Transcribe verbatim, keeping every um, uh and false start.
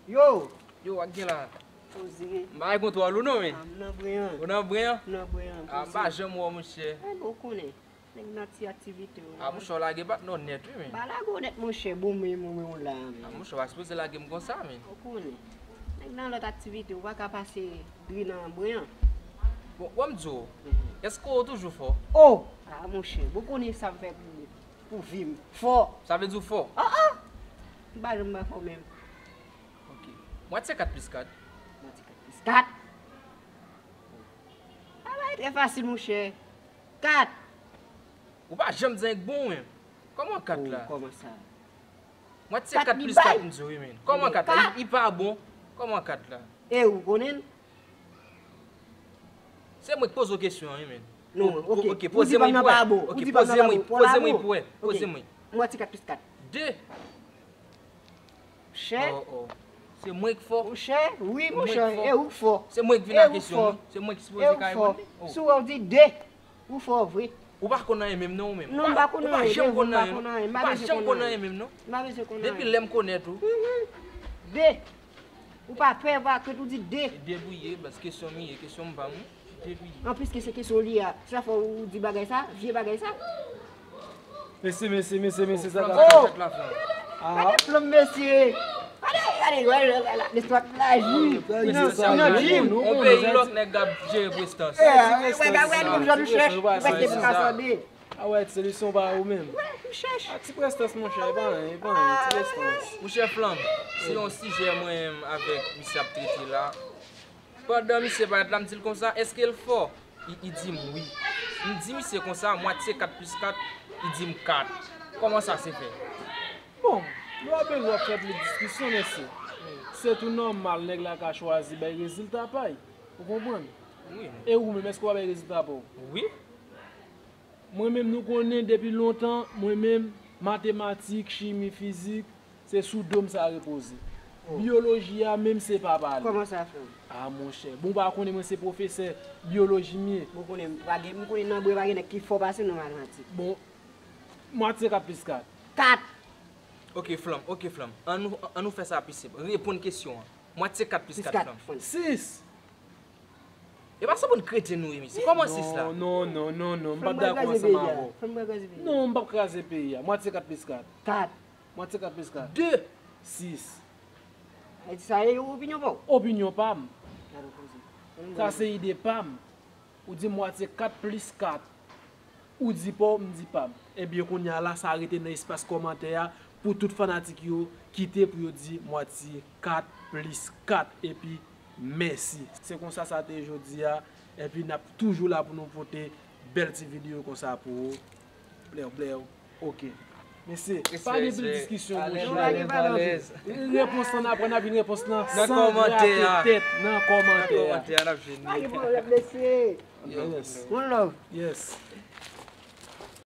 Yo! Yo, w ak gen la? Poze. M pa gen kontwòl ou non, men. A, m nan bren an. Ou nan bren an? M nan bren an, poze. A, m pa janm wè w, monchè. E, bon, ou konnen. Nèg nan ti aktivite yo. A, monchè, w lage patnè w nèt, wi, men. M pa lage w nèt, monchè, bon, men, men, men, w la, men. A, monchè, w pa sipoze lage m konsa, men. Ou konnen. Nèg nan lòt aktivite, ou pa ka pase dri nan bren an. Bon, ban m di w, èske w toujou fò? O! A, monchè, bon, konnen sa m fè pou, pou vi m. Fò! Sa vle di w fò? Ah, ah! M pa janm pa fò menm. Ok. Mwatye kat plis kat. Mwatye kat plis kat. Travay trè fasil, monchè. Kat. Ou pa janm di anyen k bon, men. Kòman kat la? Oh, kòman sa? Mwatye kat plis kat, m di w, wi, men. Kòman kat la? Li, li pa bon. Kòman kat la? E ou konnen l? Se mwen k poze w kesyon an, wi, men. Non, ok. Ok, poze mwen pou wè. Ok, poze mwen, poze mwen pou wè. Poze mwen. Mwatye kat plis kat. De. Chè. Oh, oh. Se mwen k fò. Monchè, wi, monchè, e ou k fò. Se mwen k vin ak kesyon, wi. Se mwen ki sipoze ka reponn li. Oh. Si w wè w di de, ou fò vre. Ou pa konn anyen menm non, ou menm. Non, m pa konn anyen. Ou pa janm konn anyen. M pa janm konn anyen menm non. M pa bezwen konn anyen. Depi lè m konèt ou. Mhm. De. Ou pa pè, ou pa krent, ou di de. Debouye, baz, kesyon m ye, kesyon m pa m. Anplis ke se kesyon li a, sa fò ou di bagay sa, vye bagay sa. Mesye, mesye, mesye, mesye, sa ka fèt. Oh, flanm, flanm. Ah. Gade flanm, mesye. Gade, gade, gade, gade, listwa k laji. Prestans, nan, nan, nan, nan, on peyi lòt nèg ap jere prestans. Eh, wè, gade, gade, yon jan nou chèch, ou pa te pou ka sanble. Ah wè, solisyon pa ou menm. Wè, m chèch. Ah, ti prestans, monchè, e pa anyen, e pa anyen, ti prestans. Monchè, flanm, se yon sijè mwen menm avèk misye ap trete la. Pandan misye parèt la, m di l konsa, èske l fò? Li, li di m wi. M di misye konsa, mwatye kat plis kat, li di m kat. Kòman sa se fè? Bon, nou pa bezwen ap fè plis diskisyon, mesye. Se tou nòmal, nèg la ka chwazi bay rezilta pa l. Ou konprann? Wi. E ou menm, èske w pa bay rezilta pa w? Wi. Mwen menm, nou konnen depi lontan, mwen menm, matematik, chimi, fizik, se sou do m sa repoze. Oh. Biyoloji a menm, se pa pale. Kòman sa, frè m? Ah, monchè. Bon, ou pa konnen mwen se pwofesè biyoloji m ye. Bon, konnen m pa gen, m konnen nan bren pa gen nèg ki fò pase m nan matematik. Bon, mwatye kat plis kat. Kat! Ok, flanm, ok, flanm. Ann nou, ann nou fè sa pi senp. Reponn kesyon an. Mwatye kat plis kat, flanm. Sis! E pa sou moun kretyen nou ye, mesye. Kòman sis la? Non, non, non, non, non. M p ap dakò ansanm avè w. Fè m kraze peyi a. Non, m p ap kraze peyi a. Mwatye kat plis kat. Kat. Mwatye kat plis kat. De. Sis. Sa e opinyon pa w? Opinyon pa m. Gade w koze. Sa se ide pa m. Ou di mwatye kat plis kat. Ou di pa w, m di pa m. Ebyen, kounye a la, sa rete nan espas kòmantè a pou tout fanatik yo kite pou yo di mwatye kat plis kat. Epi, mèsi. Se konsa sa te ye jodi a. Epi, n ap toujou la pou nou pote bèl ti videyo konsa pou ou. Blèw, blèw. Ok. Mesye, pa gen pil diskisyon, monchè. Repons lan n ap pran, n ap vin repons lan san grate tèt nan kòmantè a. Nan kòmantè a, n ap jwenn li. Pa gen pwoblèm, mesye. Yes. One love. Yes.